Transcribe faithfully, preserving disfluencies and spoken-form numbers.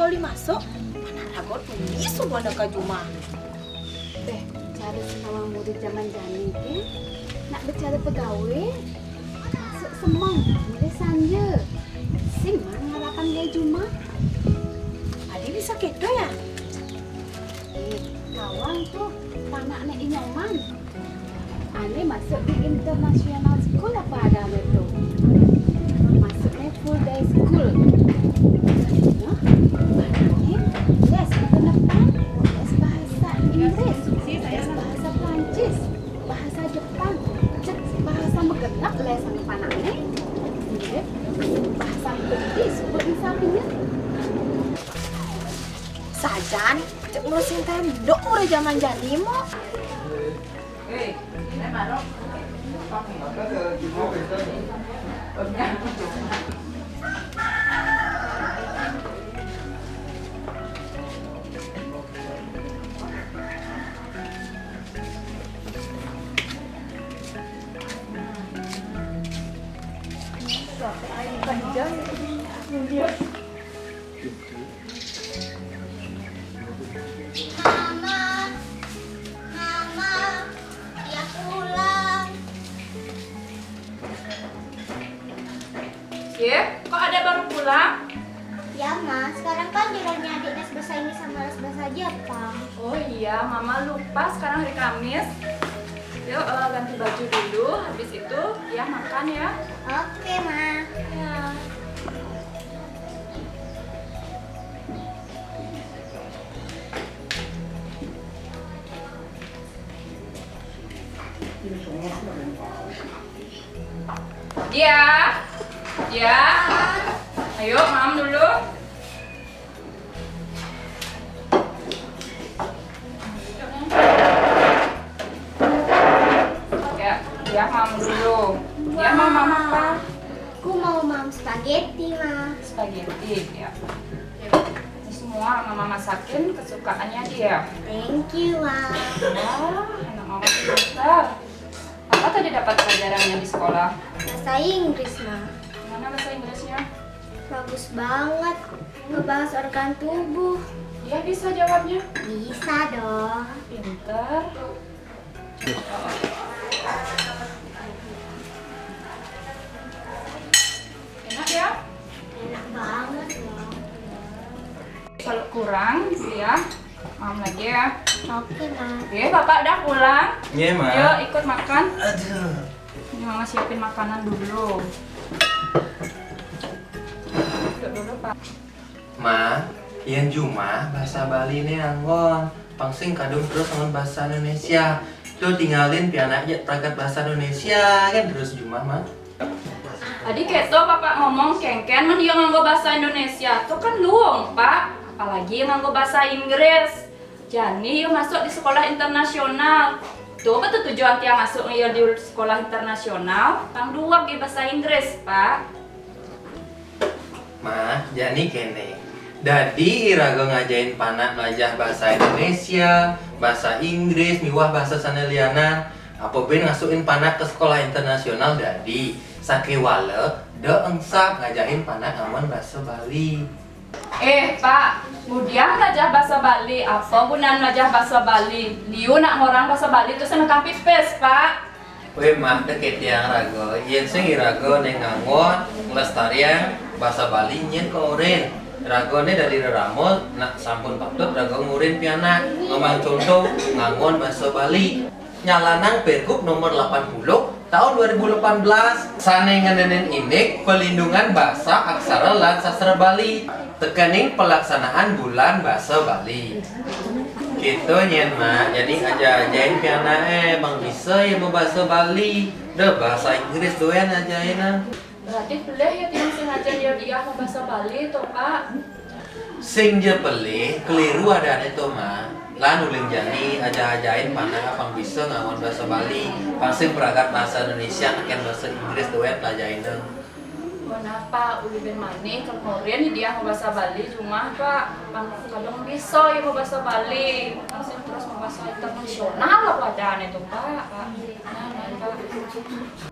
Boleh masuk, mana ragot tulis sebuah ka jumah. Beh, cara sesama murid zaman jani ke, nak bicara pegawai, masuk semang, mulai sanja. Sing man ngarapan gaya jumah. Adi bisa keto ya? Eh, kawan tu, panak nek inyoman. Ane masuk di international school apa ada ane tu? Masuk ane full day school. Hah? Ane les kegenepan, les bahasa Inggris, les bahasa Prancis, bahasa Jepang, cek bahasa megenep les ane panakne. Bahasa Inggris buat misalnya. Sajan, cek ngurusin tendok mulai zaman jani mo. Mama, Mama, ya pulang. Ye, kok ada baru pulang? Ya, Ma, sekarang kan jadwalnya adik les bahasa Inggris sama les bahasa Jepang. Oh iya, Mama lupa sekarang hari Kamis. Yuk, eh, ganti baju dulu, habis itu ya makan ya. Oke, Ma. Ya. Dia, dia, ayo mam dulu. Ya, dia mam dulu. Dia mau mam apa? Aku mau mam spaghetti, Ma. Spaghetti, ya. Ini semua Mama masakin kesukaannya dia. Thank you, Ma. Wah, anak Mama pintar. Apa tadi dapat pelajarannya di sekolah? Bahasa Inggris, Ma. Mana bahasa Inggrisnya? Bagus banget. Ngebahas organ tubuh. Dia bisa jawabnya? Bisa dong. Pintar. Enak ya? Enak banget loh. Kalau kurang, ya, mam lagi ya. Oke, Ma. Oke, Bapak udah pulang. Iya, Ma. Yuk, ikut makan. Aduh. Ini Mama siapin makanan dulu. Duduk dulu, Pak. Ma, yen jumah bahasa Bali ne anggon, pang sing kadung terus anggon bahasa Indonesia. Tuh tinggalin pianak je pragat bahasa Indonesia kan terus jumah, Ma. Tadi keto Bapak ngomong kengken men dia nganggo bahasa Indonesia. Tuh kan luung, Pak. Apalagi yang nganggo bahasa Inggris. Jani yo masuk di sekolah internasional. Tuh betul tujuan tiang masuk yo di sekolah internasional, tang dua ge bahasa Inggris, Pak. Ma, jani kene. Dadi iraga ngajain panak melajah bahasa Indonesia, bahasa Inggris, miwah bahasa sane lianan. Apa ben ngasukin panak ke sekolah internasional dadi sakewala da engsap ngajain panak ngawan bahasa Bali. Eh, Pak, ngudiang melajah bahasa Bali, apa gunan melajah bahasa Bali? Liu nak ngorang bahasa Bali tu senekang pipis, Pak. Weh, mah deket tiang raga. Yen sing iraga ne ngangon nglestariang basa Bali nyen korin. Ragane dadi rerama nak sampun patut raga ngurin pianak. Ngomong contoh ngangon basa Bali. Nyalanang Pergub nomor lapan puluh tahun dua ribu delapan belas sane ngenenin indik pelindungan basa, aksara lan sastra Bali. Tekening pelaksanaan Bulan Basa Bali. Gitu nyen, Mak. Jadi aja-ajain pianake, bang bisa ya mau basa Bali. Dah bahasa Inggris doyan ajain ah. Berarti pelih ya tiang sing ngajain ya dia mau basa Bali to, Pak? Sing je pelih, keliru adane to, Mak. Lan uling jani aja-ajain panak apang bisa ngawan basa Bali. Pang sing pragat basa Indonesia neken basa Inggris doyan pelajain. Kenapa uli ben mani kemurin dia mau bahasa Bali cuma Pak, kadang bisa ya mau bahasa Bali, masih terus mau bahasa internasional apa adaan itu Pak, Pak. Nah, nah, Pak.